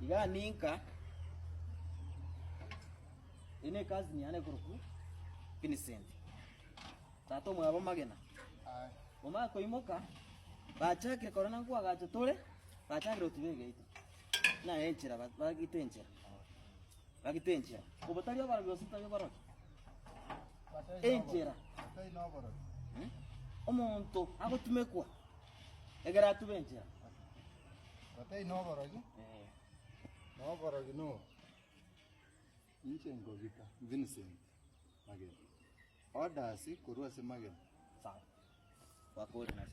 Igaa ninka, eye ne ecousin yane ekorokwa Vincent, tata omwabo Magena. Omanye koimoka, bachakire korora nkoagacha tore, bachakire gotuba egeita, naye enchera ba- bagite enchera, bagite enchera, obotari oborogi gose tari oborogi? Enchera, omonto agotumekwa ekero atube enchera. Batari noborogi, na oborogi nobo. Inche nkobika Vincent Magena. Orders korwa ase Magena. Sawa. Gwakore nase.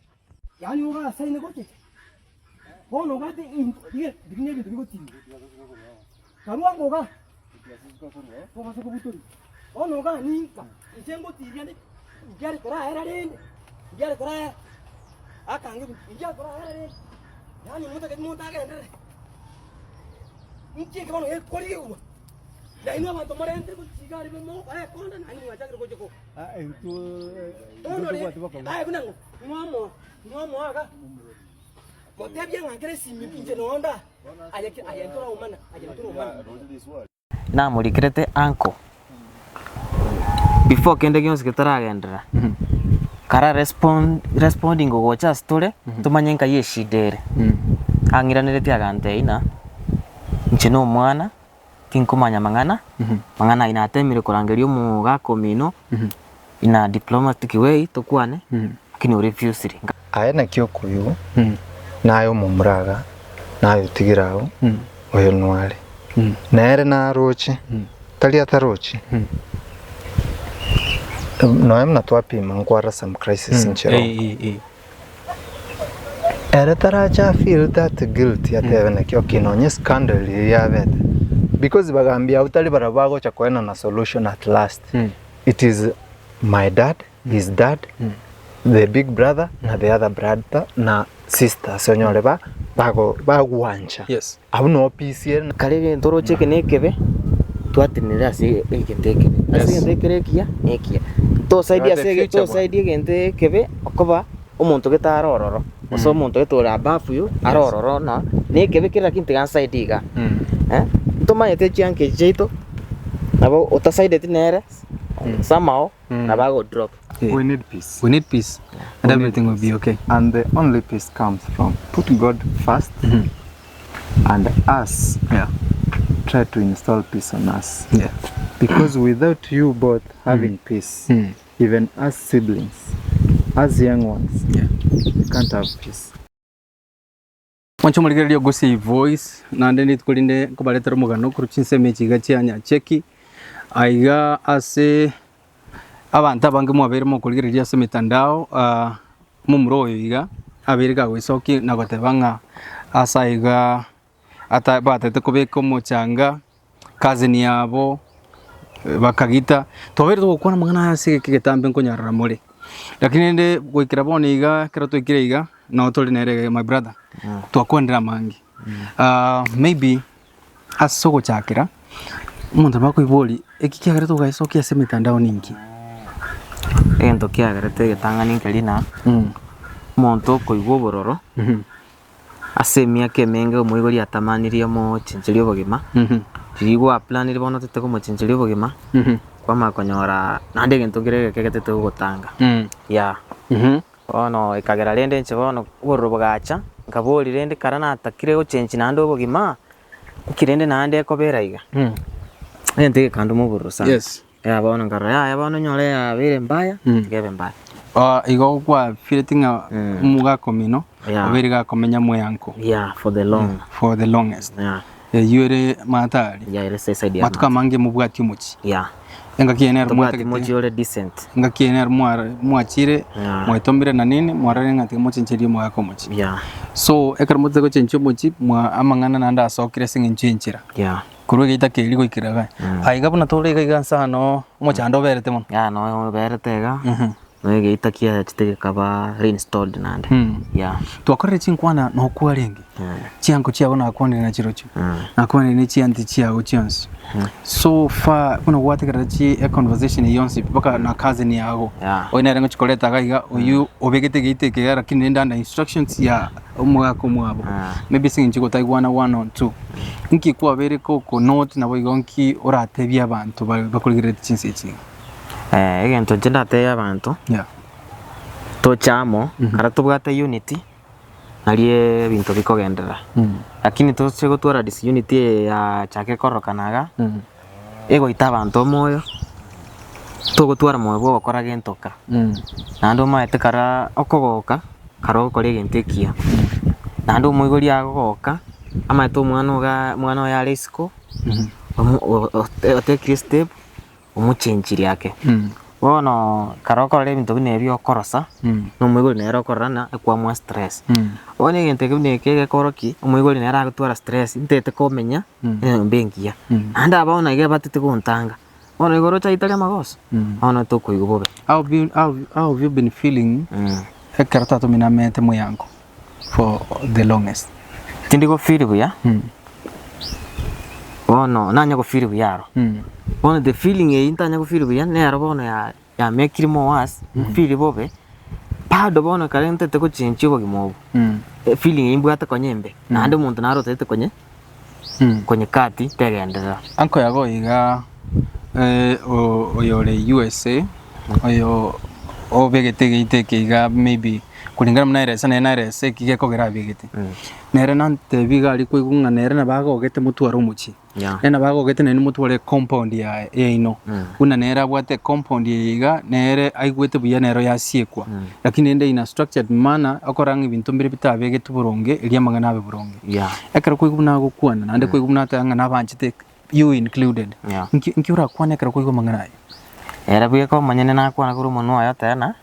Yaani ogasaine gochecha bono obwate into riria riria na ebinto bigotinga karua ango igaa tobasa kobutoria bono igaa ninka inche ngotiria nde ndiare koraera rende ndiare koraera akange ebinto ndiare koraera rende yaani motageti monto agenderere inki eke bono gekorigigwa nainwe abanto morentire gochia iga aria mogokora ekonda naende mwachakire gocha ko Bono rende aye buna ng'o ng'omoa ng'omoa iga motebie ng'a nkere esimi inche noo nda aye ki aye ntoraomana aye ntoraomana. Namorikerete uncle before kende gionsi getaragenderera, kara respond responding gocha ase tore, tomanye nkai eshida ere. Ang'iraneretie agantebia ng'a inche na omwana tinkomanya amang'ana, amang'ana ayio natemire korangeria omogaka omino in a diplomatic way tokwane, lakini o refused. Aye naki okoigwa, naye omomura iga, naye otigire agwo, oyo nware. Nere naroche, tari atarochi, nonya buna twapima nkwara some crisis nchera oko. Ere tarache a feel that guilt atebe naki okay nonya scandal eria yabete, because bagambi abwo tari barabwo bagocha koenana solution at last, it is my dad, his dad, the big brother na the other brother na sisters onyore ba bago bagwancha. Yes. Abwo noo peace ere. Kare egento oroche eke nekebe, twatenenera ase egento ekebe. Ase Yes. egento ekere ekiya, nekiya. Tosaidie You are ase the ege future bwana. tosaidie egento ekebe okoba omonto gete are ororo, gose omonto gete ore above you, are Yes. ororo na nekebe kere lakini tiga nsaidie igaa. Eh, ntomanyete chianka echi chiaito, nabo otasaideti nere, somehow, nabo agodrop. We need peace. We need peace and everything will be okay. And the only peace comes from put God first and us Yeah. try to install peace on us. Yeah. Because without you both having peace, Mm. even us siblings, us young ones, Yeah. we can't have peace. Mwanche omorigereria o Gusii Voice, naende rituko rinde nkobaretera omogano korwa chinsemo echi iga chia Nyacheki, aiga ase abanto abange mwabeire mokorigereria ase emitandao momura oyo iga abeire kagoesokia na goteba ng'a ase aiga ata batete kobeka omochanga cousin yabo bakagita, twabeire togokwana amang'ana aya ase egeka egetambe nkonyarora more. Lakini rende goikera bono iga ekero twaikire iga, nabo tore nere iga my brother, twakwanire amange. Maybe ase ogochakera, omonto nabo akoiboria, eki kiagerete togaesokia ase emitandao ninki? Egento kiagerete egetang'ani nkeri ng'a, omonto okoigwa obororo. Ase emiaka emenge omoibori atamanirie omochencheria obogima, riria gwaplanire bono otete komochencheria obogima, kwamanya konyora naende egento kere egeke getete gogotanga yeah. Bono ekagera rende inche bono obororo bogacha, nkaboria rende kara natakire gochenchi naende obogima, nki rende naende ekobera iga? Egento egekandoma obororo sana. Yes. Yaya bono nkarora yaya bono nyore yabeire mbaya, tiga ebe mbaya. Ah, igo kwafireti ng'a omogaka omino Yeah. obeire gakomenya mweanko Yeah, for the long. for the longest Yeah. eywo ere matari Yeah, ere ase eside ya matuko amange mobwati omochie Yeah. engaki eye nero Tobwati mwatagete mochie ore decent. engaki eye nero mware mwachire Yeah. mwaitomire na nini mwarorire ng'a tiga mochencherie omogaka omochie Yeah. so ekero motete gochenchia omochie mwa amang'ana naende asokire ase eng'encho ya enchera Yeah. Korwa egeita keria goikera iga. Aiga buna tore iga iga nse aa noo omochando oberete mono. Yaya noo oberete iga. Nonya egeita kiachete gekaba reinstalled naende. Yeah. Twakorire chinkwana nokwo arenge, chianko chiago nakwanire na chirochio, nakwanire ne chianti chiago chionsi. So far buna gwategerera chi econversation eye yonsi pi mpaka na cousin yago, Yeah. oyo nere ngochi koreta iga iga, oywo obegete egeita eke iga lakini rende under instructions ya omogaka omwabo. Maybe ase eng'encho gotaigwana one on two. Nki kwabeire koko note naboigo nki oratebie abanto bare bakorigerereti chinsa echi iga? Egento inche ndatebie abanto, Yeah. toche amo, ekero tobwate unity, nario ebinto bikogenderera. Lakini toche gotwara disunity eye yachakire kororokana iga, egoita abanto omoyo, togotwara moyo bwa ogokora gento ka. Naende omanyete kara okogoka, kara ogokora egento ekiya. Naende omoibori agogoka, amaete omwana igaa omwana oye are isiko, otekire estep. omochenchiri ake. Bono ekero okorora ebinto buna ebi okorosa, na omoibori nere okorora ng'a ekwamoa stress. Bono egento eke buna eke egekorokia, omoibori nere agotwara stress ntaete komenya enyomba engiya. Naende aba bono iga ebatete gontanga, bono igo oroche aye tari amagoso, bono tokoigwa bobe. How have you, how, how have you been feeling ekero tata omino amete moyango for the longest? Tindi go feel buya, bono nanya go feel buya aro. Bono the feeling eyio ntanya go feel buya nero bono ya yamekire more worse, nfeel bobe, bado bono ekero ntagete gochenchia obogima obo, efeeling eyio mbwate konya embe, naende omonto naro otagete konye konyekati tegenderera. Uncle yago iga oyore USA, oyo obegete egeita eke iga maybe kulingana buna aeresa nere naerese eki gekogera abegete. Nere nantebie iga aria kwaigwa ng'a nere nabo agogete motware omochie. Yeah. Nere nabo agogete naende motware ecompound yaye yaino. Buna nere abwate ecompound eye iga, nere aigwete buya nero yasiekwa. Lakini rende in a structured manner, okora ng'a ebinto mbire bitabegetwe boronge, erio amang'ana abe boronge. Yeah. Ekero kwaigwa buna agokwana, naende kwaigwa buna ateba ng'a nabanchete you included. Yeah. Nki nki orakwane ekero kwaigwa amang'ana aya? Ere bweka omonyene nakwana korwa omonwa oye oteba ng'a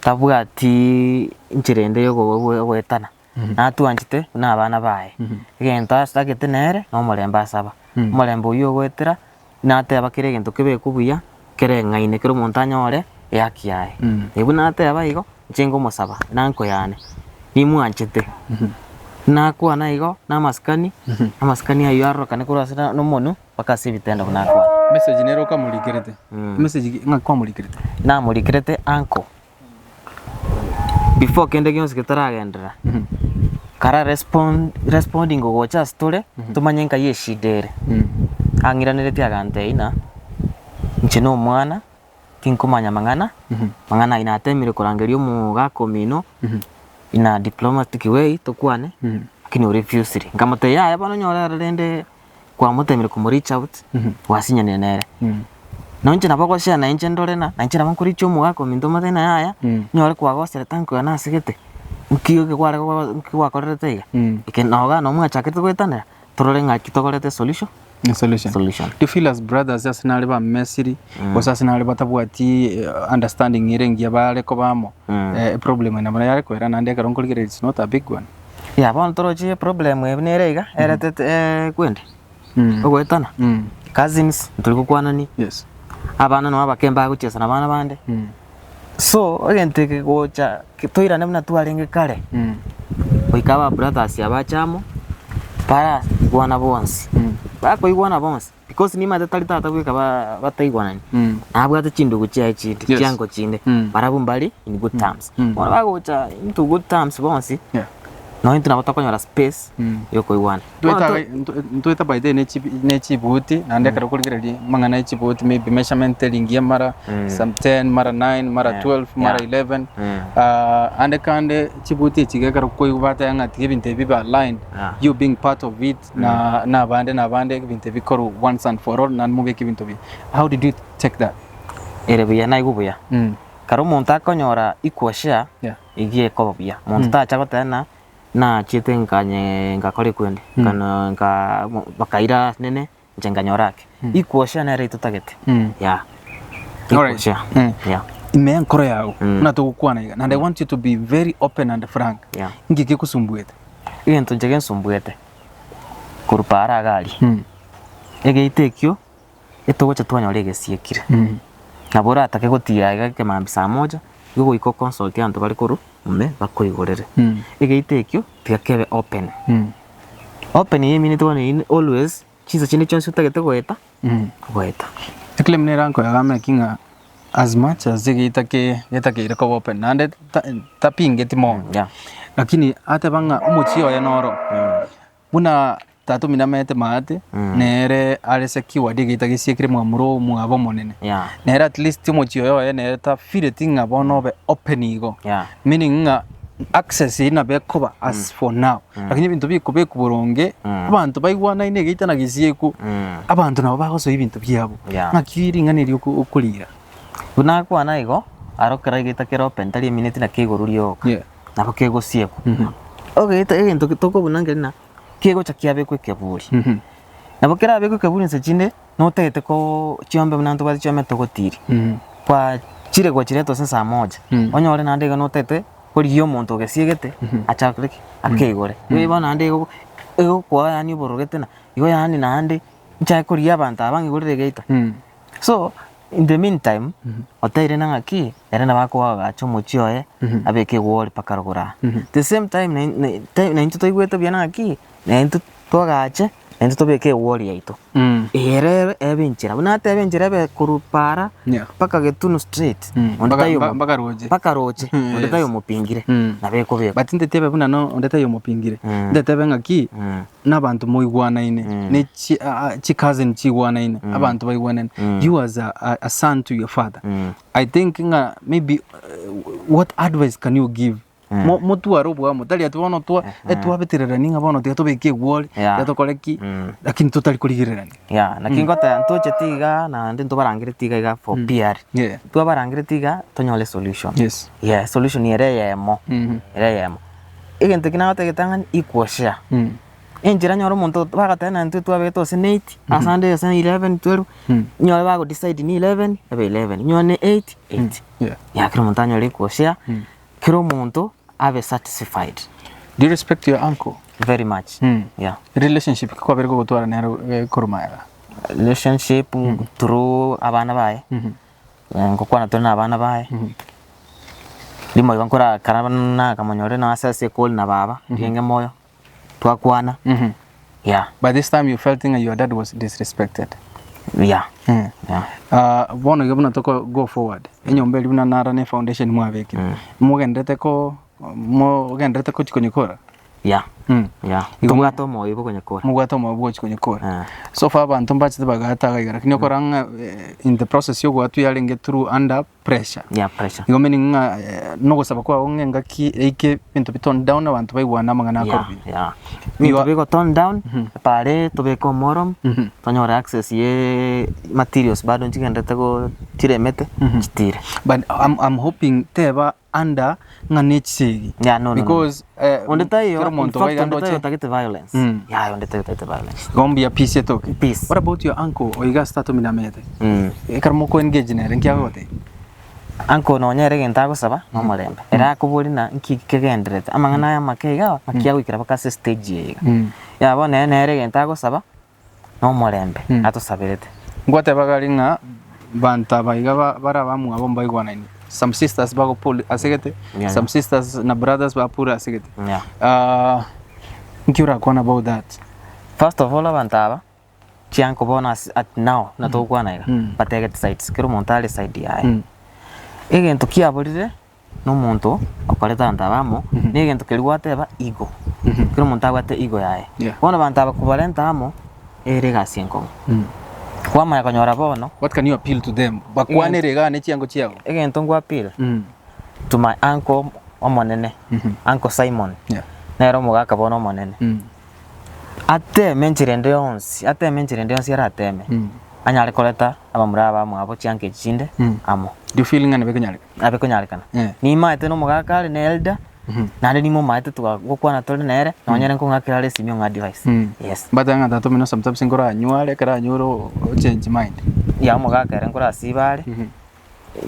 tabwati nchera ende ya ogoetana, natwanchete buna abana baye, egento asagete nere na omorembe asaba. Omorembe oywo ogoetera, nateba kera egento kebekwe buya, kereng'aine kera omonto anyore ehaki yaye. Ebu nateba igo, inche ngomosaba, na uncle yane, nimwanchete, nakwana igo na amasikani, amasikani aywo arorokane korwa ase na omonwe. Mpaka ase ebitendo buna akwana. Message nere okamorikerete. Message ki ng'aki kwamorikerete? Namorikerete uncle, before kende gionsi getaragenderera, kara respond responding gocha ase tore, tomanye nkai eshida ere. Ang'iraneretie agantebia ng'a, inche na omwana, tinkomanya mang'ana, mang'ana ayio natemire korangeria omogaka omino, in a diplomatic way tokwane, lakini o refused. Nkamotebia yaya bono onyore ere rende. Kwamotemire komo reach out, gwasinyanire nere. Nonya inche nabo ogoshare na inche ndore na inche nabo nkoreachia omogaka ominto omotebie ng'a yaya, onyore kwagoserete anko yane asegete, nki eke kware go nki gwakorerete iga. Eke noga nabo mwachakete goetanera, torore ng'aki tokoreta esolution, Esolution. solution. Do you feel as brothers ase nare ba Misiri, gose ase nare batabwati understanding ere engiya bare koba amo, eproblem eye nabo yare koera naende ekero nkorigereria it's not a big one. Ya bono toroche eproblem eye buna ere iga, eretete kwende, ogoetana, cousins ntori gokwanani, Yes. abana nabo abake mbagochiesa na abana bande, so egento eke gocha toirane buna twarenge kare, goika aba brothers abache amo, baraigwana bonsi, bakoigwana bonsi, because nimanyete tari tata bweka ba bataigwanani, nabwate chindugu chiaye chinde, Yes. chiango chinde, barabwo mbare in good terms. Bono bagocha into good terms bonsi, Yeah. nonye intwe nabo tokonyora space yokoigwana. Bono to- Ntweta by the way ne chibuti naende ekero okorigereria amang'ana ya chibuti maybe measurement teri ngiya mara some 10 mara 9 mara 12 mara 11 ande kande chibuti echi iga ekero koigwa bateba ng'a tiga ebinto ebi bibe aligned you being part of it na na abande na abande ebinto ebi bikorwe once and for all naende mobeke ebinto buya. How did you take that? Ere buya naigwe buya. Kare omonto akonyora equal share, Yeah. eyio ekoba buya. Monto tacha goteba ng'a nachiete nkanye ngakora ekwende, nkana nka bakaira nene inche nkanyora ake. Equal share nere totagete, yeah. Equal Alright. share, yeah. Ime enkoro yago, buna togokwana iga, and I want you to be very open and frank, Yeah. inki kegosumbuete? Egento inche gensumbuete, korwa paara iga aria, egeito ekio, etogocha twanyora egesiekire. Nabo oratake gotira iga ekemambia saa moja. Igo goika o consult abanto bare korwa ime bakoigorere. Egeita ekio tiga kebe open. Open eyio emineti bono eyio always chinsa chinde chionsi otagete goeta, goeta. Eclaim nere ankoyagamba naki ng'a as much as egeita ke getakeire koba open naende ta- tapingeti mono, Yeah. lakini ateba ng'a omochie oye noro. Buna tata omino amaete maate, nere are secured egeita gesiekire mwamura omwabo omonene. Yeah. Nere at least omochie oye oye nere tafireti ng'a bono obe open igo. Yeah. Meaning ng'a access eyio nabo ekoba as for now. Lakini ebinto bikobekwa boronge, abanto baigwanaine egeita na gesiekwa, abanto nabo bagosoa ebinto biabo. Yeah. Ng'aki ring'ana erio oko- okorira? Buna akwana igo, aro kera egeita kere open tari emineti naki igoro rioka. Yeah. Nabo kegosiekwa. Ogeita egento tokobuna nkeri ng'a kegocha kiabekwa ekeburi. Nabo kerabekwe ekeburi inse chinde, notagete koo chiombe buna ntobwate chiombe togotiri, kwachire gwachireta ase saa moja, onyore naende iga notagete korigia omonto ogesiegete, ache akore ki? Akeigore. Igo bono naende igo egokoa yaani oborogete na igo yaani naende nchake korigia abanto aba ng'igorere egeita. So, in the meantime, oteire na ng'aki, ere nabo akoagacha omochie oye, abeke egwori mpaka rogoro aa. The same time na na time naintwe toigwete buya na ng'aki, naintwe toagache, naintwe tobeke ewall yaito. Ere ebe ebe enchera, buna atebe enchera ebe korwa paara, Yeah. mpaka Getuno straight, Mm. onde Mpaka- taiyo mpa- mpaka roche. mpaka roche, onde Yes. taiyo omopingire, nabo ekobekwa. But ntetebe buna no onde taiyo omopingire, ntetebe ng'aki. Na abanto moigwanaine, ne chi chi cousin chigwanaine, abanto baigwanaine, you as a a son to your father, I think ng'a maybe what advice can you give? Mo motware oboamo, tari ati bono twa etwabetererani ng'a bono tiga tobeke egwori, Yeah. tiga tokore ki, lakini totari korigererania. Yeah, naki ngoteba ntocheti igaa naende ntobarangereti iga iga for PR. Yeah. Twabarangereti iga tonyore solution. Yes. Yeah, solution ere eyemo, ere eyemo. Egento eke nagoteba getang'ani equal share. Enchera nyore omonto bagateba na intwe twabegete gose ne eight, ase ande gose ne eleven, twelve, nyore bago decide ne eleven, ebe eleven, nyore ne eight, eight. Yeah. Ya kera omonto anyore equal share, kera omonto abe satisfied. Do you respect your uncle? Very much, yeah. Relationship ki kwabere kogotwara nere korwa magega? Relationship through abana baye. Ngokwana tore na abana baye, rimo igo nkorakara nakamonyore nase ase ekori na baba, rienge moyo, twakwana, yeah. By this time you felt ng'a your dad was disrespected. Yeah, yeah. Ah, bono iga buna toko go forward, enyomba eria buna nara ne foundation mwabekire, mogenderete ko mogenderete gochi konyekora? Yeah, Mm. yeah. Igo Tobwate omoyo bwa konyekora. Mobwate omoyo bwa gochi konyekora. Eh. So far abanto mbachete bagaata iga iga lakini okora ng'a eh, in the process ya ogoatwa yarenge through under pressure. Yeah, pressure. Igo meaning ng'a eh, nogosaba kwago ng'a engaki eike ebinto bi tone down abanto baigwane amang'ana Yeah, akorwa buya. yeah. Igo- Ebinto bigo tone down, pare tobeke omoromo, tonyore access ye materials bado nchigenderete go chiremete, chitire. But I'm, I'm hoping teba under ng'a ne chisegi. Yeah, no, no, no. Because eh, Onde taiyo, kera in omonto fact, iga onde taiyo ndoche otagete violence. Mm. Yeah, onde taiyo otagete violence. igo mbuya peace etoke. Peace. What about your uncle oiga ase tata omino amanyete? Mm. Ekero moko engage nere nki agogotebia? Uncle nonya ere egento agosaba, nomorembe. Ere akobori ng'a nki kegendererete, amang'ana aya amake iga, naki agoikera mpaka ase estage eye iga. Ya bono ere nere egento agosaba, nomorembe atosaberete. Ngwatebaga aria ng'a banto aba iga bare abamwabo mbaigwanaine, some sisters bago pull ase gete, Yeah. some sisters na brothers ba pull ase gete. Yeah. Ah, nki orakwane about that? First of all abanto aba, chianko bono ase at now buna togokwana iga, bategete sides, kera omonto are side yaye. Egento kiaborire. na omonto okorete abanto aba amo, na egento keria gwateba igo, kera omonto abwate igo yaye. Yeah. Bono abanto aba kobarenta amo, ere egasi enkong'u. Kwamanya konyora bono, What can you appeal to them? Bakwanere igaa ne chiango chiabo. egento nkwa appeal to my uncle omonene, uncle Simon, Yeah. nere omogaka bono omonene. Ateme enchera ende yonsi, ateme enchera ende yonsi arateme, anyare koreta abamura abamwabo chianka echi chinde amo. Do you feel ng'a nabo ekonyarekana? Abe konyarekana. Eh. Nimaete na omogaka are na elder, naende nimomaete togakwana tore nere, nonya ere nkong'akera are esimi ong'a advice. Yes. Mbatebe ng'a tata omino sometimes nkoranywa are, ekero anyure o change mind. Ya omogaka ere nkorasiba are,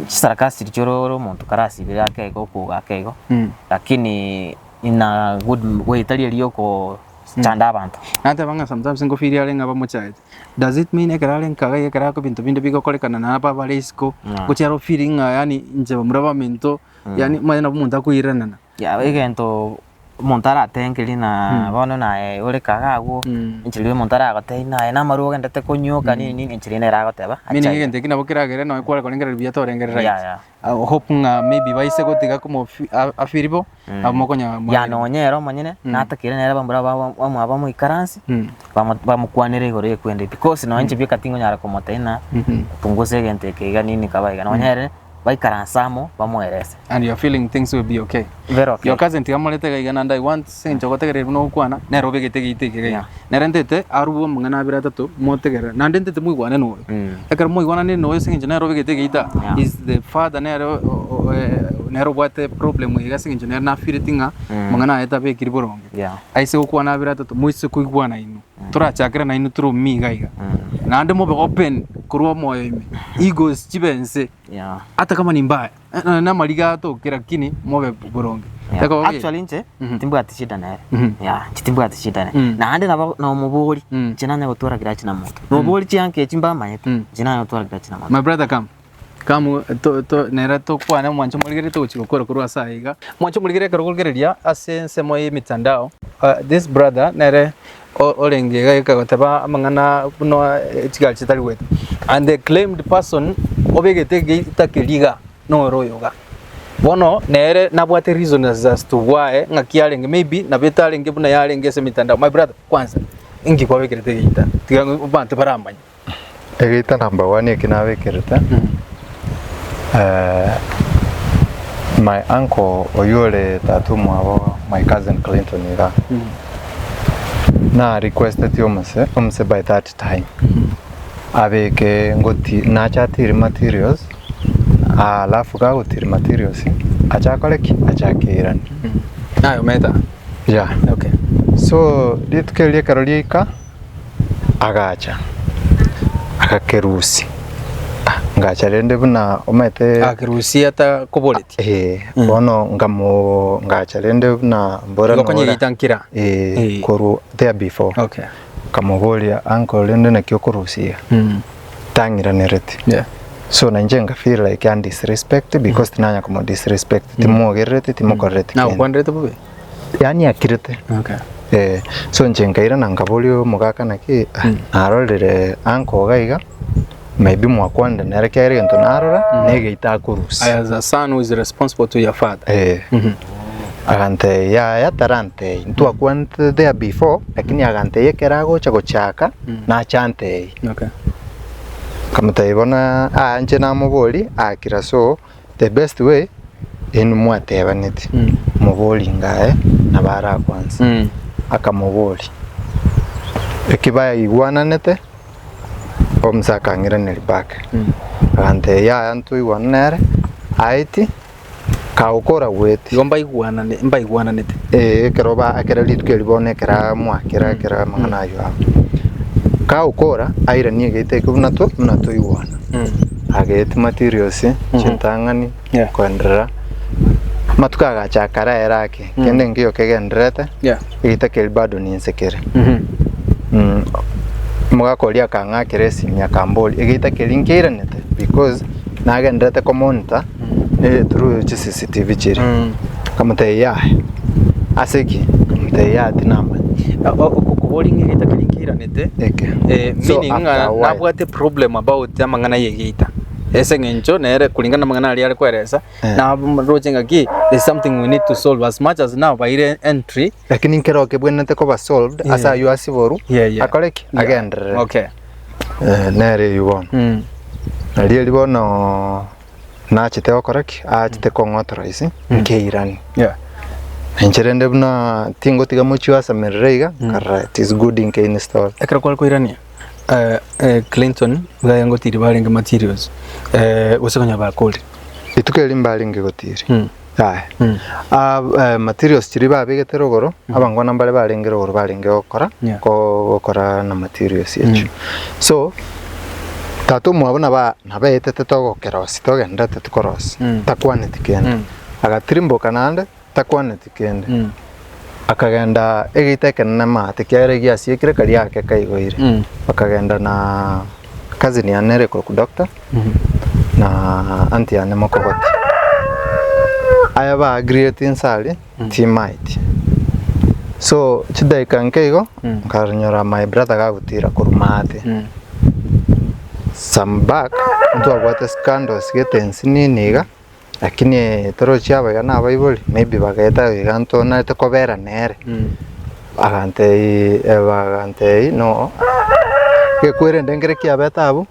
chisarakasi chiria chioro ore omonto karasibire ake igo okoga ake igo, lakini in a good way tari eria okochanda abanto. Nateba ng'a sometimes nkofeel are ng'a bamochaete, does it mean ekero are nkaga iga ekero ako ebinto binde bigokorekana na aba bare isiko, Yeah. ngochia are ofeeling ng'a yaani inche bamura baminto. Yaani omanyete nabo omonto akoiranana. Ya egento omonto aratenkerie na bono naye ore kaga agwo, enchera riria omonto aragotebie naye namarwa ogendete konywoka nini nini, enchera ere nere agoteba Meaning acha iga. egento eki nabo keragere nonya kware korengereria buya torenge right. Yeah, yeah. I hope ng'a maybe baise gotiga komo afeel bo, nabo mokonyora Ya nonye ere omonyene, natakeire nere bamura bamwabo bamoikaransie, bamokwanere igoro y'ekwende because nonye inche bieka tingonyara komotebia ng'a pungusa egento eke iga nini kaba iga, nonye ere baikaranse amo bamoerese. And you are feeling things will be okay. Very okay. Your cousin tiga morete iga iga naende I want ase eng'encho ogotegerera buna ogokwana nere obegete egeita eke iga iga. Yeah. Nere ntete arue amang'ana abere atato motegerere naende ntete moigwane na oyo. Ekero moigwananire na oyo ase eng'encho nere obegete egeita Yeah. is the father nere nere obwate problem iga ase eng'encho nere nafeeleti ng'a amang'ana aye tabekiri boronge. Yeah. Aise gokwana abere atato moise koigwana inwe. Torachakere nainwe tore omi iga iga. Naende mobe open korwa omoyo ime. Egos chibe inse. Yeah. Ata kama ni mbaya, nonya na amariga atoke lakini mobe boronge. Yeah. Ekoba buya. Actually inche Mhm. timbwati shida nere. Mhm. Yeah, inche timbwati shida nere. Mm. Naende nabo nomobori, Mm. inche nanya gotwara grudge na monto. Nobori chianka echi mbamanyete, Mm. inche nanya gotwara grudge na monto. My brother come. Come to to nere tokwane mwanche omorigereria togochia gokora korwa ase aya iga. Mwanche omorigereria ekero okorigereria ase ensemo ya emitandao, this brother nere orenge iga eka goteba amang'ana buna chigari chitari goeta. And the claimed person obegete egeita keria iga noro oyo iga. Bono nere nabwate reason as to why ng'aki arenge maybe nabo etarenge buna yarenge ase emitandao. My brother kwanza inki kwabekerete egeita? Tiga abanto baramanye. Egeita number one eke nabekerete, my uncle oywo ore tata omwabo my cousin Clinton igaa, na requesteti omose, omose by that time, abeke ngoti nache atire materials, alafu gagotira materials, ache akore ki? Ache akeiranie. Naye omanyete aa? Yeah. Okay. So rituko erio ekero riaika. Agacha, agakerusia, ah, ngacha rende buna omanyete Agakerusia atakoboretie. eh, bono ngamo ngacha rende buna mbora Igo konya nora egeita nkera. eh, Eh. korwa there before Okay. nkamoboria uncle rende naki okorusia tang'iranereti Yeah. so na inche nga feel like an disrespect because tinanya komo disrespect timogerereti timokorereti kende Nagokwanderete bobe? Yaani akirete. Okay. Eh, so inche nkairana nkaboria omogaka naki ah, narorire uncle iga iga, maybe mwakwanire nere ekiagera egento narora na egeita akorusia. As a son who is responsible to your father. Eh. Agantebia yaya tarantebia, ntwakwanete there before, lakini agantebia ekero agocha gochaka, nache antebie. Okay. Nkamotebia bono aa inche namoboria, akira so. The best way inwe mwatebaneti mobori ngaye nabo arakwanse akamobori eki baigwananete omusa akang'iraneria back agantebia yaya ntoigwane nere aeti kagokora goeti Igo mbaigwanane mbaigwananete. Eh, ekero ba ekero rituko eri bono ekero amwakera ekero amang'ana aywo aba. Kagokora airanie egeita ekio buna to buna toigwana. Ageti materials chintang'ani Yeah. koenderera amatuko agacha akara ere ake kende nkeiyo kegendererete Yeah. egeita keria bado ninse kere. Omogaka oria akang'akera esimi akamboria egeita keria nkeiranete because nagendererete komonitor through chi CCTV chiria. Nkamotebia yaya, ase ki? Nkamotebia yaya tinamanya. Okoboria ng'a egeita keria nkeiranete Eke. eh, So meaning after ng'a a while. nabwate problem about amang'ana ya egeita ase eng'encho nere kulingana na amang'ana aria are koeresa Eh. naroche ng'aki there's something we need to solve as much as now baire entry Lakini nkero kebwenerete koba solved Yeah. ase aywo asiborwe Yeah, yeah. akore ki? Yeah. Agenderere. Okay. Eh, nere eywo bono. Mm. Nario erio bono nachete gokora ki? Achete kong'authorize nkeiranie. Yeah. Na inche rende buna tingotiga mochie oasamerere iga, nkarora it is good nke install. Ekero kware koirania eh, eh, Clinton iga ngotiri barenge materials eh, gose konya bakorire. Rituko eri mbarenge gotiri. Mm. Yaya. Mm. Ah, eh, materials chiria babegete rogoro, abangwana mbare barenge rogoro barenge gokora, Yeah. ko- gokora na materials echio. So, tata omwabo naba nabaetete togokerosia, togenderete tokorosia, Mm. takwaneti kende. Mm. Agatirimboka naende, takwaneti kende. Mm. Akagenda egeita ekenene amaate ekiagera egiasiekire karia ake kaigoire. Mm. Bakagenda na cousin yane ere korokwa doctor, Mm. na aunty yane mokogoti. Aya ba agreeti inse aria timaeti. So chidaeka nke igo nkanyora my brother gagotira korwa maate. Some back ntwabwate scandals gete nsinini iga lakini torochi abaiga na abaibori maybe bagaeta iga ntonarete kobera nere. Agantebia bagantebia no gekwerende nkere kiabete abwo.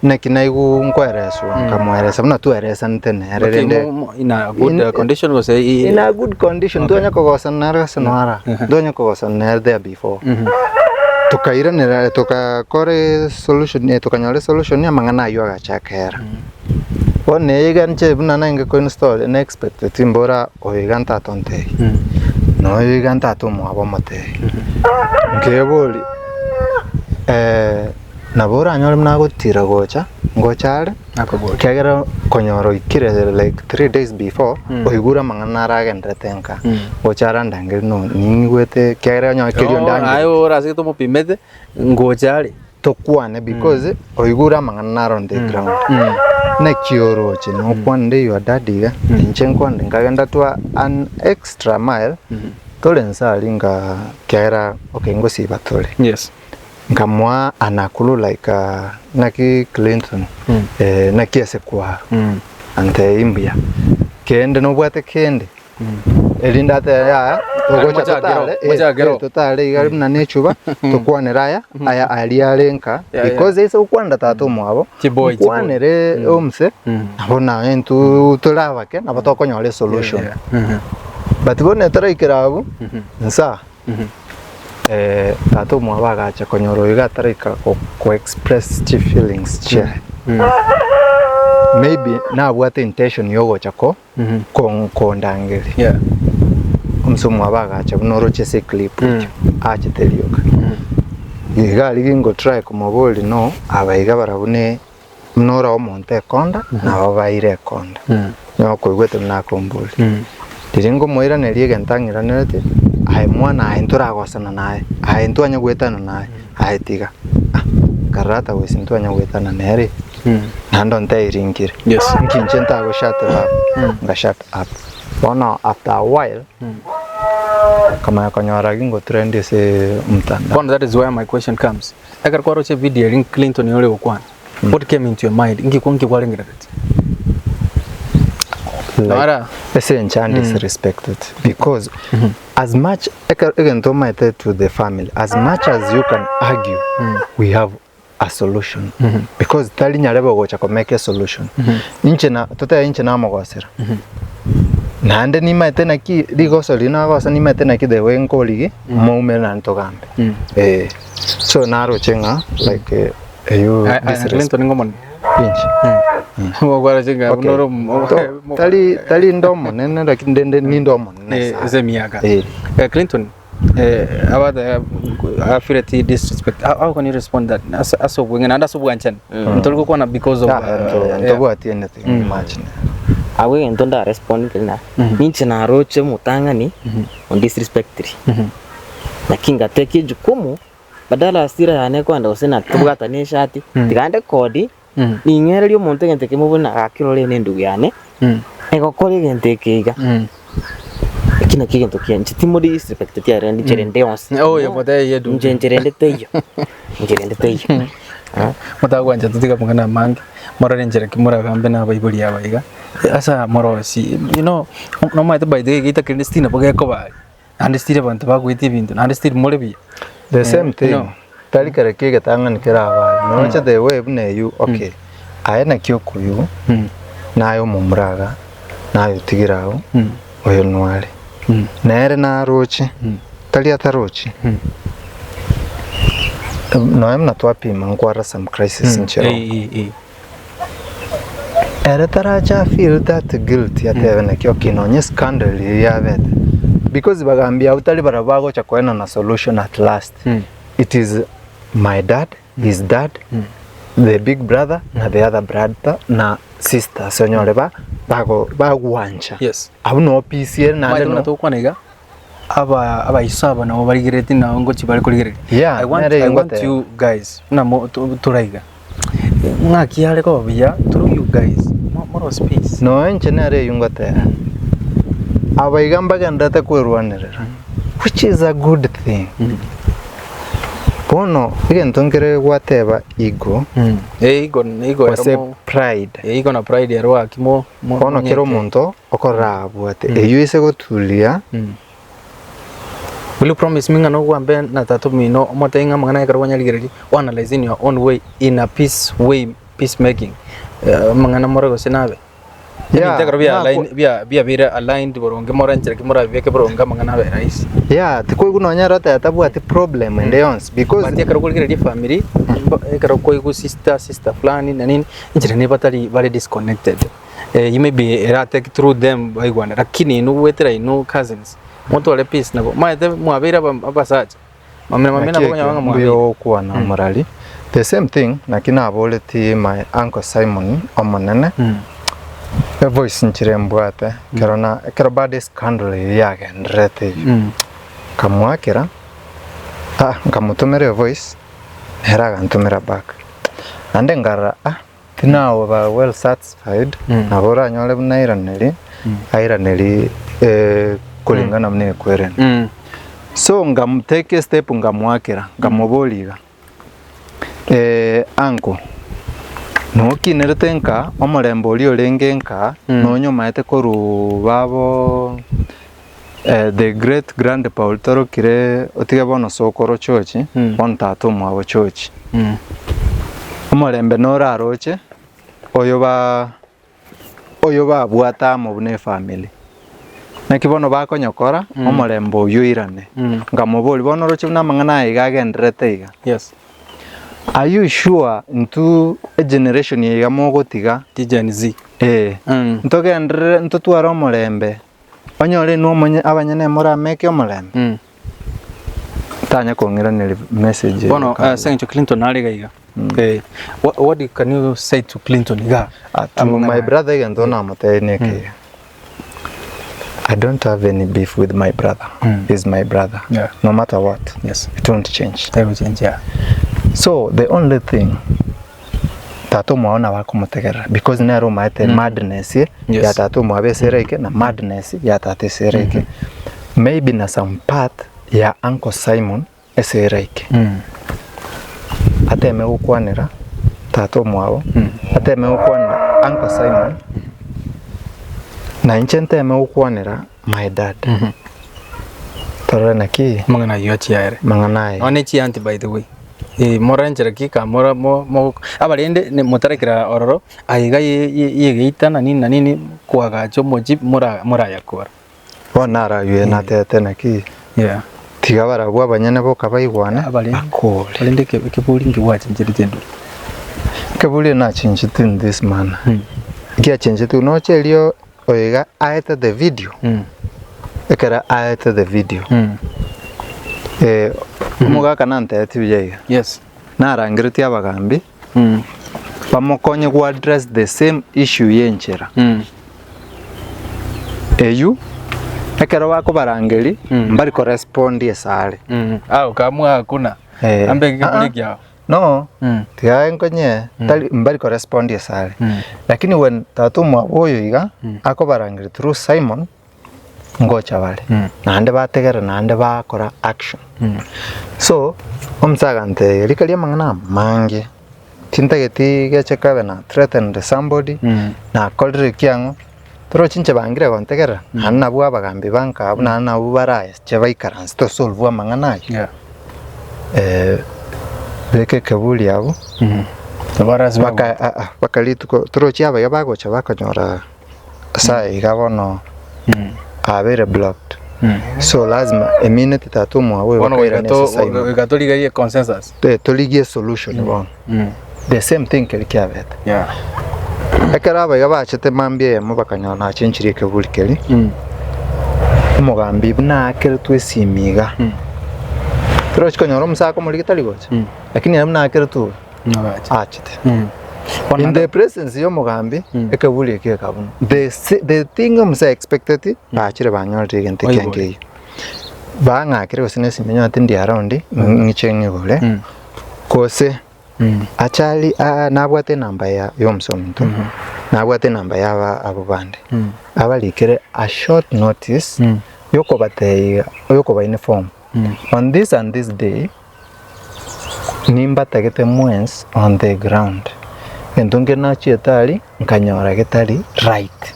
Naki naigwa nkoereswa, nkamoeresa buna tweresanete nere Okay, rende mo- mo- in a good In- uh, condition gose i- in a good condition ntwanya kogosana nere gose noara ntwanya kogosana nere there before tukairanera tokakora esolution eh, tokanyora esolution amang'ana aywo agachaka era bono iga inche buna naenge ko install na expect timbora oyo iga ntata ontebie na oyo iga ntata omwabo omotebie nkeboria Nabo oranyore buna agotira gocha, ngocha are, Akobori. ekiagera konyora oikire like 3 days before, oigure amang'ana aragenderete nka, gocha are andangerie no ning'igwete ekiagera onye keria Oh, aye ondangeretie. ore ase tomopimete ngocha are. Tokwane because oigure amang'ana naro on the ground. Naki oroche nokwanire your daddy iga, inche nkwane nkagenda to an extra mile, tore nse aria nka ekiagera okay ngosiba tore. Yes. Nkamoa anakuru like naki Clinton naki ase kwaro antebia imbuya kende nobwate kende erinde atebe yaya togocha totare totare iga buna ne echuba tokwanere aya aya aria are nka because ase gokwanera tata omwabo okwanere omse nabo naye intwe tore abake nabo tokonyora esolution but bono etaraikera abwo nsa. Tata omwabo agacha konyora oyo iga ataraika ko express chi feelings chiaye. Maybe nabwate intention ya ogocha ko kondangeria. Yeah. Omse omwabo agacha buna oroche ase eclip ekio, achete rioka. Iga aria gingo try komoboria no, aba iga barabwo ne buna ore omonto ekonda, nabo baire ekonda. Nigo okoigwete buna akomboria. Riria nkomoiraneria egento ang'iraneretie, aye mwana aye ntoragosana naye, aye ntwanya goetana naye, aye tiga. Ah, nkarora ata gose ntwanya goetana nere, naende ontebie nkire. Yes. Nki inche ntago shut up, nga shut up. Bono after a while, nkamanya konyora gingotrend ase omotandao. Bono that is where my question comes. Ekero kwaroche video eria Clinton ore gokwana, what came into your mind? Inki kwa- inki kwarengereretie? Like, Mara. ase enchandi is respected because as much eke- egento omaete to the family as much as you can argue we have a solution because tari nyarebe ogocha ko make a solution inche na totebe inche namogosera naende nimaete naki rigoso riria nagosa nimaete naki the way nkorigi moumere naende togambe eh. So naroche ng'a like eh, eyio Aye, aye, disrespect Clinton ng'omonene. inche. Ogwarache ng'a Okay. buna ore omo- To- tari tari inde omonene lakini ndende ninde omonene Eh, sana. ase emiaka. Eh. Eh, Clinton, eh, about the, I feel it disrespect. How, how can you respond that? Ase ase obweng'e naende ase obwanchani. Ntori gokwana because of Yeah, uh, nto- yeah. ntobwati anything much. Abwo egento ndarespond nkeri na ninche naroche omotang'ani ondisrespectiri. Naki ngateka ejukumu, badala hasira yane ekogenda gose na tobwatane eshati, tiga ndekodi, ning'ererie omonto egento ekemo buna gaki rora eye ne endugu yane, egokora egento eke iga, eki nakio egento kiane, inche timori disrespecteti ere inche rende yonsi, Oyo motebie edugu. inche inche rende teiyo, inche rende teiyo. Motagwancha totiga amang'ana amange, morore enchera ki moragambe na abaibori aba iga, ase aya morosie, you know, nomanyete by the way egeita kende still nabo gekoba aria. Naende still abanto bagoetia ebinto, naende still more buya. The same thing, no. tari kere ki egetang'ani kere abare, noroche the way buna eywo okay, aye naki okoywo, naye omomura iga, naye otigire agwo, oyo nware, nere naroche, tari atarochi, nonya buna twapima nkwara some crisis inchera oko. Ere tarache a feel that guilt atebe naki okay nonye scandal eria yabete because bagambi abwo tari barabwo bagocha koenana solution at last it is my dad, his dad, the big brother na the other brother na sisters onyore ba bago bagwancha Yes. abwo no peace ere naende Omanyete buna no togokwana iga, aba abaiso aba nabo barigereretie nabo ngochia bare korigereria. Yeah, I want, nere I want ingoteba. you guys, buna mo to- toraiga. Ng'aki are koba buya through you guys, mo- more space. Nonya inche nere eywo ngoteba. Aba iga mbagenderete kwerwanerera, which is a good thing. Bono egento nkere gwateba ego, Eh, ego, ego gose ero mo- pride. eh, ego na pride ero gaki mo- mo- Bono kera monyete. omonto okorora abwate eyio ase goturia Will you promise me ng'a nogwambe na tata omino omotebie ng'a amang'ana ekero kwanyarigereria o analyse in your own way in a peace way peace making amang'ana more gose nabe? Yeah, Ebinto ekero bia na align bia biabeire aligned boronge more nchera ki morabibeke boronge amang'ana abe rahisi. Yeah, tikoigwa nonya ere oteba tabwati problem ende yonsi because But ekero okorigereria efamiri ekero kwaigwa sister sister fulani na nini enchera nigo batari bare disconnected. Eh, maybe era take through them baigwane lakini inwe goetera inwe cousins motware peace nabo omanyete mwabeire aba abasacha mamina mamina Naki nabo okonyora ekio ng'a mbuya mwabeire. ogokwana omorari the same thing naki naboreti my uncle Simon omonene evoice nchire mbwate ekero na ekero bado escandal eyio yagendererete eyio nkamoakera ah nkamotomera evoice nere agantomera back naende nkarora ah Tinaoba well satisfied, nabo oranyore buna airaneri, airaneri kulingana buna ekwerene. So ngam take a step nkamoakera, nkamoboria iga, uncle, nokinerete nka omorembe oria orenge nka, nonya omaete korwa babo the great grandpa oria torokire otige bono sokoro chochi, bono tata omwabo chochi. Omorembe noraroche oyo ba oyo babwate amo buna efamiri. Naki bono bakonyokora omorembe oyio oirane. Nkamoboria bono oroche buna amang'ana aya iga agendererete iga. Yes. Are you sure intwe egeneration eye iga mogotiga? Gen Z. Eh, ntogenderere ntotware omorembe Onyore inwe omonye abanyene morameke omorembe, tanya kong'iraneria message eye Bono kabisa. ase eng'encho Clinton nare iga iga eh, what, what you- can you say to Clinton iga? Ah, to my brother egento namotebia neke iga. I don't have any beef with my brother. He's my brother. Yeah. No matter what. Yes. It won't change. Tegochenjia. So the only thing tata omwabo nabo akomotegerera because nere omaete madness Yes. ya tata omwabo ase ere eke na madness ya tata ase ere eke. Maybe na some part ya uncle Simon ase ere eke. Ateme gokwanera tata omwabo, ateme gokwanera uncle Simon, na inche nteme gokwanera my dad. Torore naki Amang'ana ayio achiaere. mang'ana aya. Nonya ne chianti by the way. Eh, morenche ki ka mora mo mo abarende ne motarekera ororo aiga ye ye yegeita na nini na nini koagacha omochie mora morayakora. Bono naraywe natete naki Yeah. tiga barabwo abanyene boka baigwane Abarende bakore. Korende eke ekebori nkegwachencherete ndoro. Ekebori nachenchete in this manner. Giachenchete noche erio Oyo iga aete the video, ekero aete the video, eh, omogaka nantebetie buya iga, Yes. narangeretie abagambi bamokonye go address the same issue ya enchera. Eywo, ekero bakobarangeria, mbari ko respond esare. Ah, okamua hakuna. Eh. Ambe ekebori Ah, ah. ekiao. No, tiga nkonye, tari mbari korespond asare. Lakini when tata omwabo oyo iga, akobarangeria through Simon, ngocha bare. Naende bategera naende bakora action. So, omusae agantebia rika ria amang'ana amange, tintageti geche kabe na threatened somebody, nakorire ki ang'o, torochi inche bangire gontegerera, naende nabwo abagambi banka abwo naende nabwo barache baikaranse tosolve amang'ana ayio. Yeah. Beka ekeburi abwo, mpaka aa mpaka rituko torochi abaiga bagocha bakonyora saa iga bono abeire blocked. So lazima emineti tata omwabo oyo Bono goika bakairana to ase Simon. goika torigerie consensus. Eh, torigie solution bono. The same thing keria kiabete. Yeah. Ekero abaiga bachete mambia eyemo bakanyora nachenchirie ekeburi keria, omogambi buna aakeretwe esimi iga, torochi konyora omosacha omorigi tari gocha, lakini ere buna aakeretwe iga, Nagacha. achete. In the presence ya omogambi, ekeburi ekio gekabunwa. The sa- the thing omosae expected, bachire banyorire egento Oigure. ekiya nkeyio. Bang'akire gose na esimi onye tindi around, ng'iche ng'igure, gose Achari aa nabwate enamba ya yomosominto. Nabwate enamba ya aba abwo bande, abarikere a short notice yokobatebia iga, yokoba inform, on this and this day, nimbatagete mwensi on the ground. Egento nkere nachiete aria, nkanyora getari right.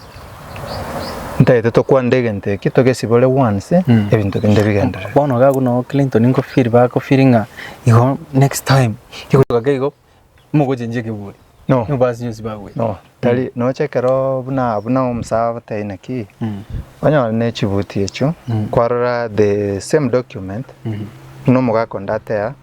Ntagete tokwanere egento eke, togesibore once, ebinto binde bigenderere. Bono iga abwo noo Clinton nko feel bako feel ng'a igo next time, igotoka igo. Mogochenchia ekeburi. No. Nigo basi nyonsi bagwete. No, tari noche ekero buna buna omusae agotebia naki, onyore ne chibuti echio, kwarora the same document, buna omogaka onde ateya,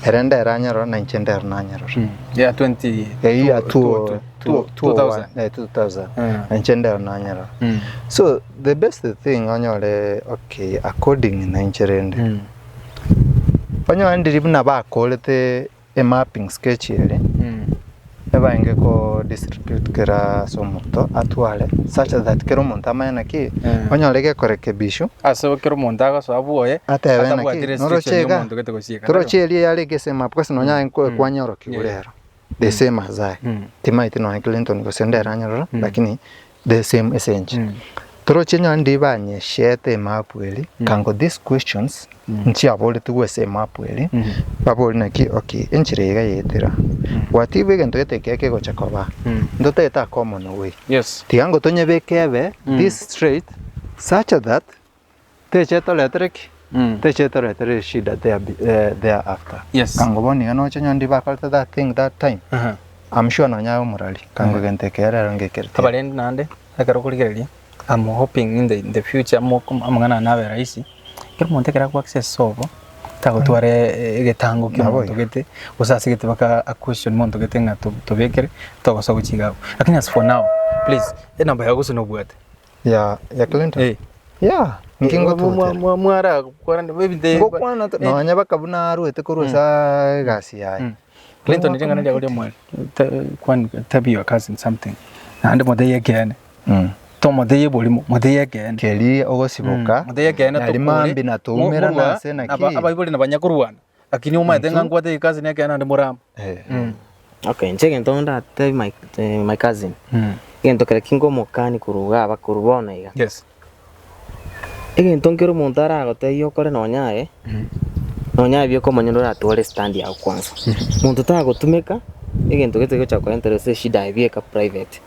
ere ndere anyerora na inche ndero nanyerora. Ya 20 Eyio ya two- two two- two two two thousand. one, eh, 2000 na inche ndero nanyerora. So the best thing onyore okay according na inche rende, onyore ndiri buna bakorete Emapping sketch ere ebaenge ko distribute kera ase omonto atware such that kera omonto amanye naki onyore gekorekebishwa Ase kera omonto agosoa bwoye atebe atabwati naki restriction noroche ya iga omonto gete gosieka toroche eria yarenge ase emap gose nonya kwanyorokiwa rero the same as I timaeti nonya Clinton gose ndere anyerora lakini the same ase inche. Toroche nonya ndi banyeshete emap eria kango these questions nchiaboretigwe ase emap eria, babori naki okay enchera eye iga yaetera, gwatibwa egento gete ekiya kegocha koba, ntotagete a common way. Yes. Tiga ngo tonyebeke ebe this straight such that teche etoretere ki? Teche etoretere eshida there thereafter. Yes. Kango bono iga noche nonya ndi bakorete that thing that time, I'm sure nonya aye omorari, kango egento eke rero ngekereti. Abarendi naende, ekero okorigereria, I'm hoping in the, in the future mo- amang'ana aya nabe rahisi, ekero omonto ekero agoa access sobo, tagotwara egetango kia Nabo omonto igo. gete, gose ase gete baka a question monto gete ng'a to- tobekere, togosoa gochia iga abwo. Lakini as for now, please, enamba yago gose nobwate. Ya ya Clinton? Eh. Yeah, inki ngotutera. Mwara kwana ebinto Ngokwana to nonya baka buna arwete korwa ase egasi yaye. Clinton ring'ana riago ri'omweri kwan tell your cousin something naende motebie ekeene tomotebie oborimo motebie ekeene Keria ogosiboka motebie ekeene nari mambi na toumerana ase naki. Abaibori nabanya korwana lakini omanyete ng'a nkwatebie cousin ekeene naende morama. Okay, inche egento ndatebie my, my cousin, egento kere kingomokani korwa iga aba korwa bono iga. Yes. Egento nkere omonto aragotebie okore nonya aye, nonya aye bioka omonyene oratware estand yago kwanza. Monto tagotumeka, egento gete gegocha gokorentera ase eshida aye bieka private.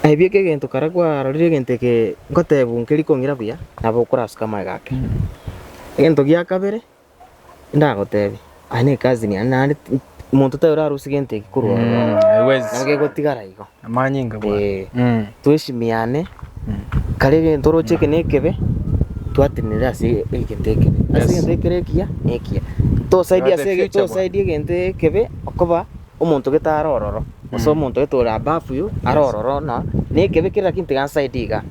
Aye bieka egento kara kwarorire egento eke ngotebiwa nkeri kong'ira buya, nabo okorasuka amaiga ake. Egento gia kabere, Ndagotebie, aye ne cousin yane naende monto taiyo orarusie gento eke korwa ororo. Haiwezi. Nabo kegotigara igo. Amanyinga bwana. Eh, tweshimiane, kare egento oroche eke na ekebe, twatenenere ase egento ekebe. Ase Yes. egento ekere ekiya, na ekiya. Tosaidie Got the ase ege future bwana. tosaidie egento ekebe okoba omonto gete are ororo, gose omonto gete ore above you, are ororo na na ekebe kere lakini tiga nsaidie igaa.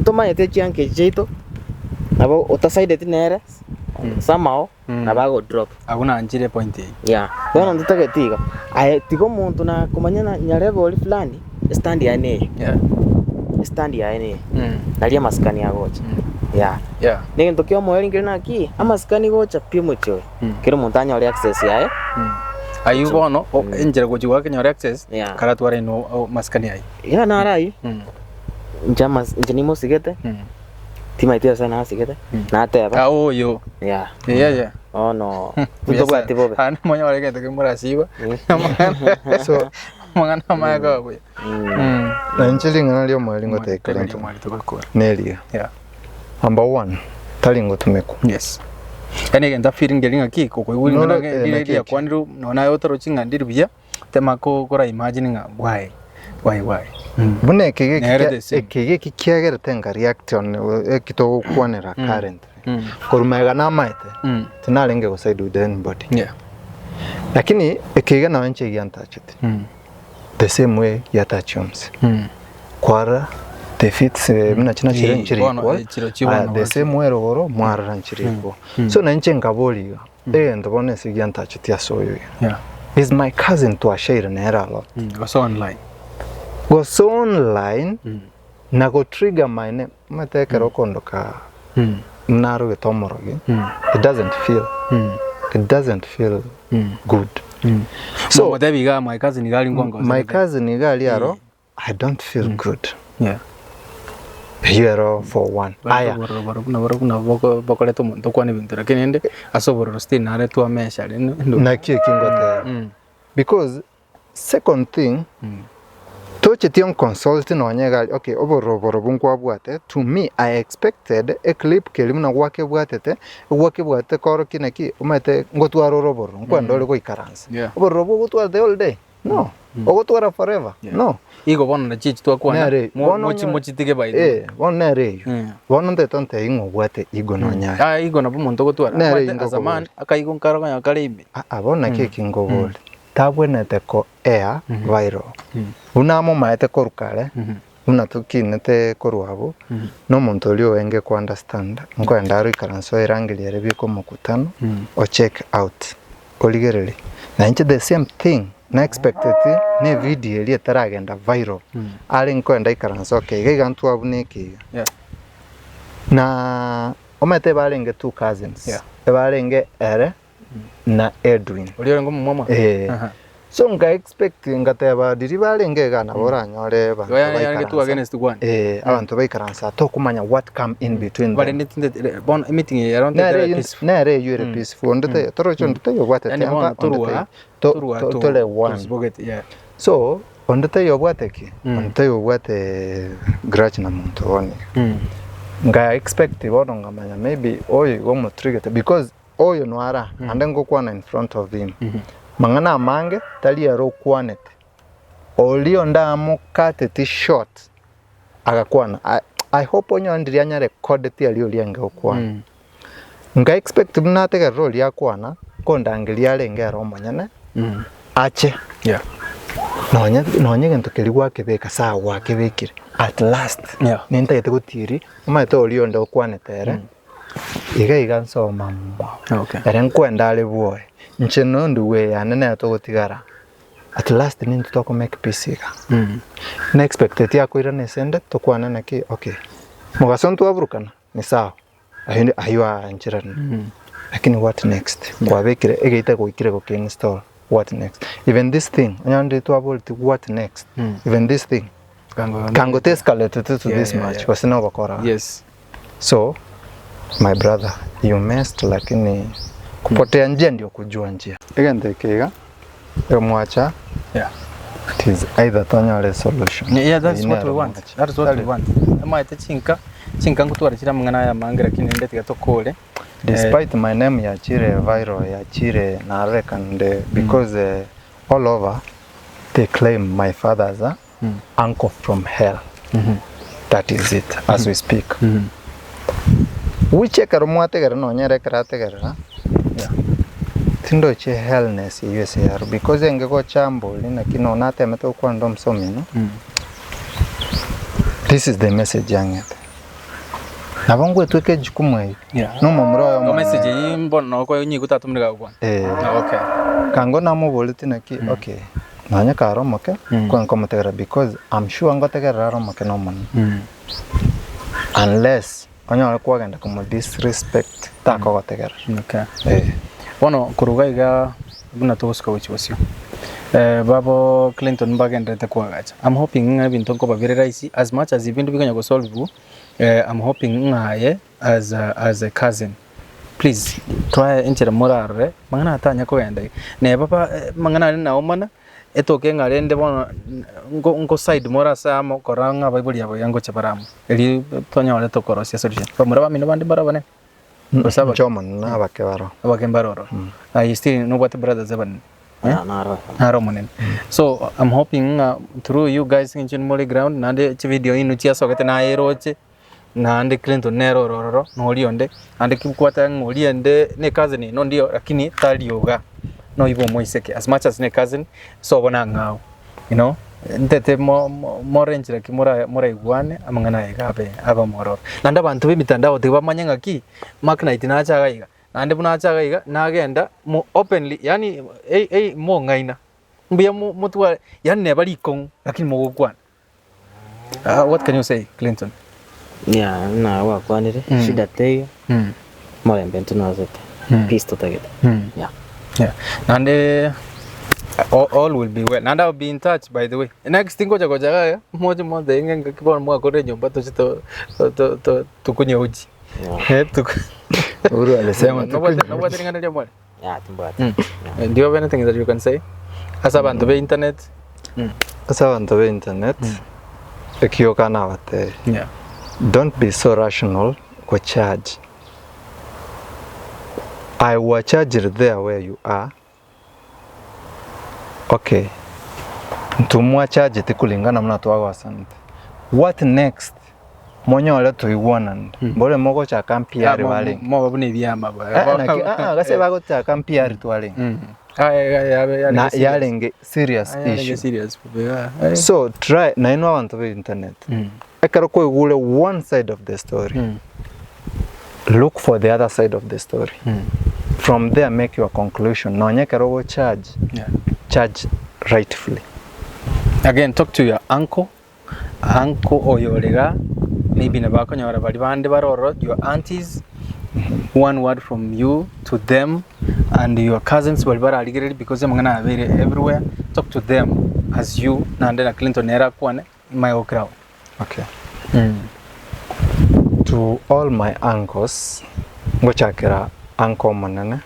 Ntomanyete chianka echi chiaito, nabo otasaideti nere, somehow nabo ago drop. Abwo nanchire epoint eyio. Yeah, bono ntotageti igo, aye tiga omonto nakomanya na nyarebe oria fulani, estand yaye neye, Yeah. estand yaye neye, naria amasikani agocha, yeah. Yeah. Na egento kia omoerio nkere naki, amasikani gocha pi omochie oyo, kera omonto anyore access yaye. Ayio bono, o- enchera gochia goakenyora access, Yeah. karatware inwe o- masikani ayio. Yeah, naro ayio, inche amas inche nimosigete, timaeti ase nasigete, nateba, Ah, oyo. yeah, Yeah, yeah. bono ntobwati bobe. Naende monyore egento keria morasiba. So, Amang'ana amaya kabuya. na inche ring'ana ria omweri ngotebia Clinton neriga. Yeah. Number one, tari ngotumekwa. Yes. Yaani egento afeeling keri ng'aki kokoigwa Noro, ring'ana eh, rire naki eki. riakwanirwe nonya naye otorochi ng'a ndiri buya, tema ko kora imagine ng'a why why why. Buna eke geki Nere kia- the same. eke geki kiagerete nka react on eki togokwanera currently. Korwa magega namaete, tinarenge go side with anybody. Yeah. Lakini eke iga nonye inche giantachete. The same way giatachia omse. Kwarora the fits buna china chire Eh, nchire bono, equal. eh, chiro chio Aya, bono the gochi. same way rogoro mwarora nchire equal. So na inche nkaboria iga, egento bono ase giantacheti ase oyo iga. Yeah. He's my cousin twashaire nere a lot. Gose online. Gose online na go trigger my name. Omanyete ekero okondoka buna arogete omorogi, it doesn't feel, it doesn't feel good. So, Mogotebi iga my cousin iga aria My cousin iga aria aro. I don't feel good. Yeah. Eyio ero for one. Aya. Aya. Obororo boro buna boro buna boko bokoreta omonto okwane ebinto lakini rende ase obororo still nare twamesha rende. Naki eki ngoteba. Because second thing, tocheti on consult nonye iga aria, okay obororo borobwo nkwabwate, to me I expected e clip keria buna gwakebwatete, gwakebwatete korokia naki, omanyete ngotwara ore obororo, nkwenda ore goikaransa. Yeah. Obororo obwo ogotwara the whole day? No. Ogotwara forever? No. Igo bono nachi echi twakwana, Nere, mo- bono mochi onyore- mochitige by the way. Eh, bono nere eyio. Bono ntaete ontebie ng'a obwate igo nonye aye. Aya igo nabo omonto ogotwara. Nere Omanyete ingo as a man, okobori. akaigo nkaro konya kare ime. Aa bono naki eki nkoboria, tabwenerete ko air viral. Buna amomaete korwa kare, buna tokinete korwa abwo, na omonto oria oenge ko understand, nkoenda aro ikaranse oerangerie ere bieka omokutano, o check out, origererie. Na inche the same thing na expecteti na evideo eria etaragenda viral, are nkoenda ikaranse okay iga iga ntwabuna eke iga. Yeah. Na omanyete ebarenge two cousins, Yeah. ebarenge ere na Edwin. Oria orenge omomwamwa? Eh. Aha. So nka expect ngateba riria barenge iga nabo oranyore abanto Igo yaani yarenge two baikaransa. against one. Eh, abanto baikaransa tokomanya what come in between them. Barende tinde bono emeeting eye yaroo Nere ntere eywo peaceful. nere eywo ere peaceful onde taiyo toroche onde taiyo obwate Yaani bono temper onde torwa taiyo to- torwa to- to tore one. tosibogete yeah. So onde taiyo obwate ki? Onde taiyo obwate grudge na monto bono iga. Nka expect bono nkamanya maybe oyo igo omotrigete because Oyo noara, naende ngokwana in front of him. Mang'ana amange tari ere okwanete. Oria onde amokateti short agakwana. I, I hope onye ndiria anyarekodeti aria oria enge gokwana. Nka expect buna ategerere oria akwana, nkondangeria arenge ere omonyene, ache. Yeah. Nonye nonye egento keria gwakebeka sawa gwakebekire, at last, Yeah. nintagete gotiiri, omanyete oria onde okwanete ere. Iga iga nsoma mwao. Okay. Ere nkwenda are bwoye. Inche nondugu eye yane nere togotigara. At last nintwe toko make peace iga. Na expecteti akoirana esende tokwane naki okay. Mogaso ntwaburukana ni sawa. Ayio ayio aancherane. Lakini what next? Kwabekire egeita goikire goke install what next? Even this thing onye ndiri twaboreti what next? Even this thing. Kango Kango te escalate to Yeah, this yeah, much yeah. gose nobokora. Yes. So my brother you messed lakini kupotea njia ndio kujua njia. Egento eke iga emwacha Yeah. it is either tonyore solution. Yeah, that's Eyio what we nero want. mwacha. That is what we Tari- want. Amaete chinka, chinka nkotwara chire amang'ana aya amange lakini rende tiga tokore. Despite my name yachire viral yachire narorekande because eh, all over they claim my father as a uncle from hell that is it as we speak which ekero mwategerera nonye ere ekero ategerera tindoche hellness eywo ase yaro because enge gochambori naki nonye natemete gokwana omosomino this is the message yang'ete nabo ngwetweka ejukumu eywo Yeah. na omomura oyo No omonene. message eyio mbono noko nyigwe tata omorega gokwana. Eh. Okay. Kango namoboretie naki okay nonye kare omoke mm. nkomotegerera because I'm sure ngotegerera are omoke na omonene unless onyore kwagenda komo disrespect takogotegerera Okay. eh. Bono korwa iga iga buna togosuka gochia bosio eh, babo Clinton mbagenderete koagacha I'm hoping ng'a ebinto nkobabere rahisi as much as ebinto bikonya gosolvwa eh, I'm hoping ng'a aye as a, as a cousin Please twae enchera morarore mang'ana atanya kogenda iga. Neba ba mang'ana aria naomana etoke ng'a rende bono nko nko side more ase amo korora ng'a abaibori aba iga ngocha bare amo. Erio tonyore tokorosia solution. Bamura bamino bande mbare abanene? Gose abake? Inche omonene na abake baroo. Abake mbare ororo. Aye still nobwate brothers abanene? Eh, naro. Naro omonene. So I'm hoping ng'a through you guys inche more ground naende chivideo inwe chiasogete naye eroche. Naende Clinton nere ore ororo, na oria onde, naende ki kwateba ng'a oria ende ne cousin ino ndio lakini tari oga, noibe omoiseke as much as ne cousin, sobo nang'ao you know, ntete mo- mo- more enchera ki mora moraigwane amang'ana aya iga abe abe omororo. Naende abanto ba emitandao tiga bamanye ng'aki, Mark Knight nache iga iga, naende buna acha iga iga, nagenda mo openly yaani ei ei mong'aina, mbuya mo motware yaani neba rikong'u lakini mogokwana. Ah, what can you say, Clinton? Yeah, buna gwakwanire, shida teiyo, morembe intwe nosete, peace totagete. Yeah. Yeah. Naende. All, all will be well. Naende I will be in touch by the way. Next ngocha gocha iga iga, moche montebie ng'a ngaki bono mwakorire enyomba toche to- to- to- to- tokunywe uji. Eh, tuku- Uhuru alisema Nobwate tukunywe nobwate ring'ana ria mware? Yeah, timbwati. Mm. Do you have anything that you can say? Ase abanto be internet? Ase abanto be internet, ekioka nabatebie, Yeah. don't be so rational go charge. I were charged there where you are, okay, intwe mwachagete kulingana buna twagosanete, what next monyore toigwananire, mbore mogochaka mpiari barenge. Moba buna ebiama ba. Eh, naki, ah, ah, gase bagochaka mpiari twarenge. Ah, eh, eh, yabe- yarenge Na serious. yarenge serious Ah, yarenge issue. serious. Ah, eh. So try nainwe abanto be internet. Ekero kwaigure one side of the story, look for the other side of the story. From there make your conclusion. Nonya ekero ogo charge, Yeah. charge rightfully. Again, talk to your uncle, uncle oyore iga, maybe nabo akonyora baria bande bare ororo, your aunties, one word from you to them and your cousins baria bararigereria because amang'ana abeire everywhere, talk to them as you naende na Clinton nere akwane, my ground. Okay. To all my uncles, ngochakera uncle omonene,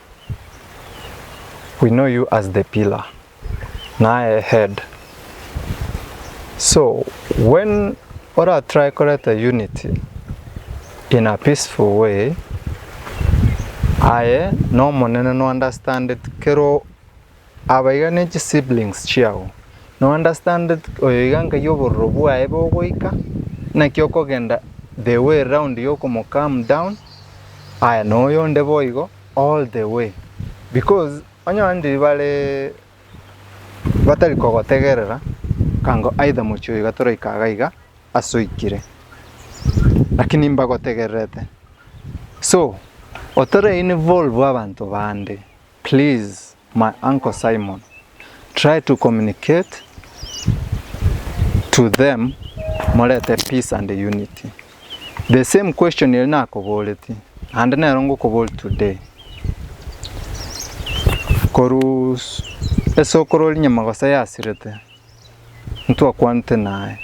we know you as the pillar, naye head. So when ora try koreta unity in a peaceful way, aye nomonene no understand it kero Aba iga ne chisiblings chiago. No understand oyo iga nkai obororo bwaye bogoika, naki okogenda the way round yokomo calm down, aya na oyonde boigo all the way. Because onye ndiri bare batari kogotegerera, kango either mochie oyo iga toraika iga iga ase oikire. Lakini mbagotegererete. So, otore involve abanto bande. Please my uncle Simon try to communicate to them morete peace and unity. The same question eri nakoboretie naende nero ngokoboria today. Korwa esokoro rinyamagosa yasirete ntwakwanete naye,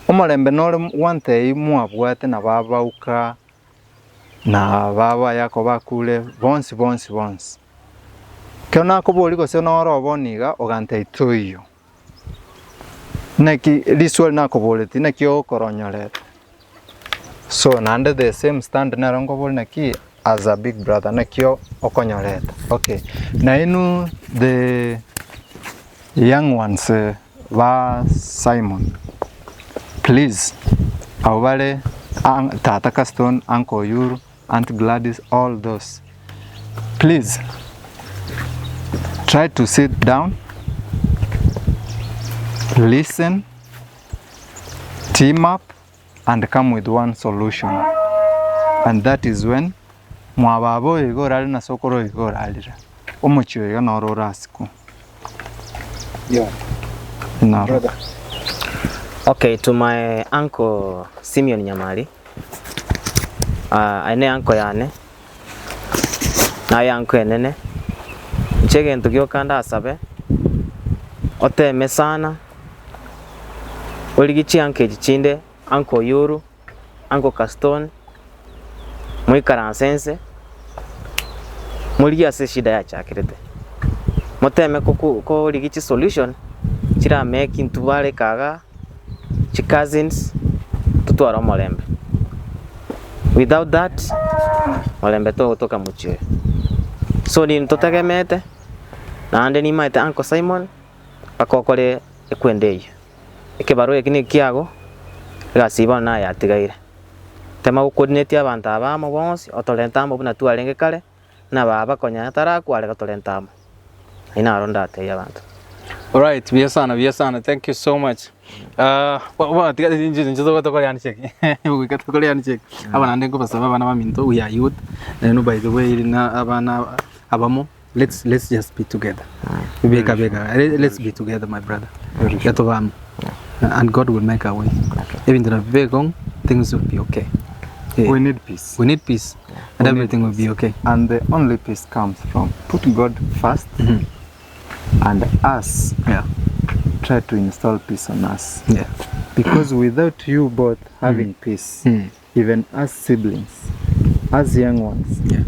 omorembe nore gwantebia mwabwate na babauka na baba Yakobo bakure bonsi bonsi bonsi. Ekero nakoboria gose nore obono iga, ogantebia toiyo. Naki riswali nakoboretie naki ogokora onyorete. So naende the same stand nero nkoboria naki as a big brother naki okonyoreta. Okay, nainwe the young ones ba Simon, please abwo bare tata Caston, uncle Oyuru, aunt Gladys, all those, please try to sit down, listen, team up and come with one solution and that is when mwababa oyo iga orare na sokoro oyo iga orarire, omochie oyo iga noro orasikwe. Yeah. Naro. Brother. Okay, to my uncle Simeon Nyamari, uh, aye ne uncle yane, naye uncle enene, inche egento gioka ndasabe, oteme sana, origie chiuncle echi chinde, uncle Oyuru, uncle Caston, moikaranse inse, morigie ase eshida yachakerete. Moteme koku korigia chisolution, chiramake intwe bare ekaga, chicousins, totware omorembe. Without that, morembe togotoka mochie oyo. So nintwe totegemete, naende nimaete uncle Simon, mpaka okore ekwenda eyio. Ekebarua eke nekiago, egasi bono naye yatigaire. Tema gocoordinate abanto aba amo bonsi, otorente amo buna twarenge kare, na baba konya tarakwa are gotorenta amo. Ayio naro ndatebie abanto. Alright, buya sana, buya sana. Thank you so much. Ah, bo- tiga inche inche togo tokore handshake. Goika tokore handshake. Aba naende nkobasaba abana baminto, we are youth. Naende by the way, na abana abamo, let's let's just be together. Beka beka. Let's be together my brother. Gatobe amo. And God will make a way. Ebinto nabibe ekong'u, things will be okay. Yeah. We need peace. We need peace and We need everything will be okay. And the only peace comes from put God 1st. And us Yeah. try to install peace on us. Yeah. Because without you both having peace, Mm. even us siblings, us young ones, Yeah.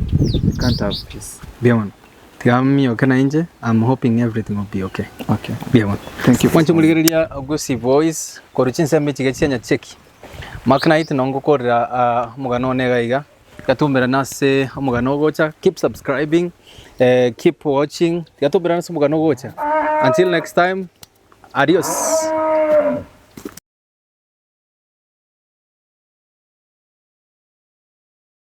we can't have peace. Mbuya mono. Tiga mioke na inche, I'm hoping everything will be okay. Okay. Mbuya mono. Thank you. Mwanche morigereria Gusii Voice korwa chinsemo echi iga chia Nyacheki. Mark Knight nongo ngokorera ah, omogano one iga iga. Tiga toumerane ase omogano ogocha. Keep subscribing, eh, keep watching. Tiga toumerane ase omogano ogocha. Until next time, adios.